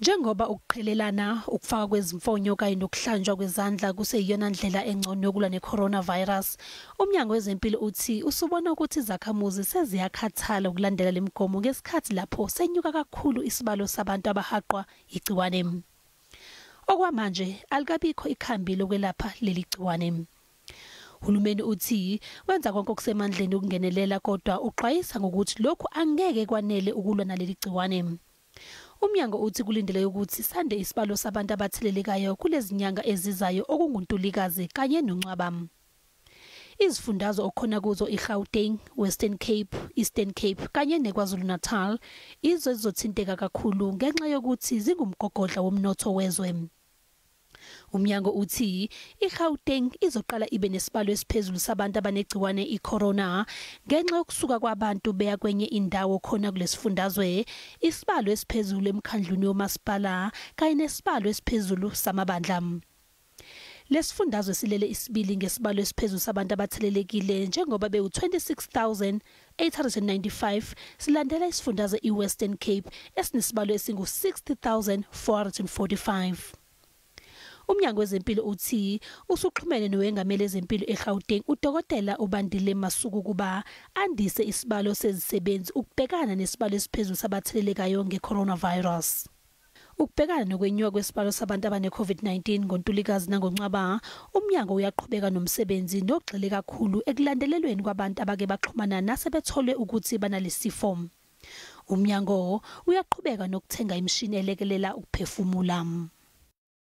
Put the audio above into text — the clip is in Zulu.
Njengoba ukuqhelelana, ukufaka kwezimfonyo kanye nokuhlanjwa kwezandla kuseyiyona ndlela engcono yokulwa ne-coronavirus, uMnyango Wezempilo uthi usubona ukuthi izakhamuzi seziyakhathala ukulandela le migomo ngesikhathi lapho senyuka kakhulu isibalo sabantu abahaqwa igciwane. Okwamanje alikabikho ikhambi lokwelapha leli gciwane. Uhulumeni uthi wenza konke okusemandleni ukungenelela kodwa uxwayisa ngokuthi lokhu angeke kwanele ukulwa naleli gciwane. Umnyango uthi kulindeleke ukuthi sande isibalo sabantu abathelelekayo kulezi nyanga ezizayo okunguNtulikazi kanye noNcwaba. Izifundazwe okukhona kuzo iGauteng, Western Cape, Eastern Cape kanye neKwaZulu-Natal izo ezizothinteka kakhulu ngenxa yokuthi zingumgogodla womnotho wezwe. Umnyango uthi iGauteng izoqala ibe nesibalo esiphezulu sabantu abanegciwane icorona ngenxa yokusuka kwabantu beya kwenye indawo khona kulesifundazwe, isibalo esiphezulu emkhandlwini womasipala kanye nesibalo esiphezulu samabandla. Lesifundazwe silele isibili ngesibalo esiphezulu sabantu abathelelekile njengoba bewu-26,895 silandela isifundazwe iWestern Cape esinesibalo esingu-60,445. Umnyango Wezempilo uthi usuxhumene nowengameli ezempilo eGauteng uDokotela uBandile Masuku kuba andise isibalo sezisebenzi ukubhekana nesibalo esiphezulu sabathelelekayo nge-coronavirus. Ukubhekana nokwenyuka kwesibalo sabantu abane-COVID-19 ngoNtulikazi nangoNcwaba, umnyango uyaqhubeka nomsebenzi nogxile kakhulu ekulandelelweni kwabantu abake baxhumana nasebetholwe ukuthi banalesifo. Umnyango uyaqhubeka nokuthenga imishini elekelela ukuphefumula.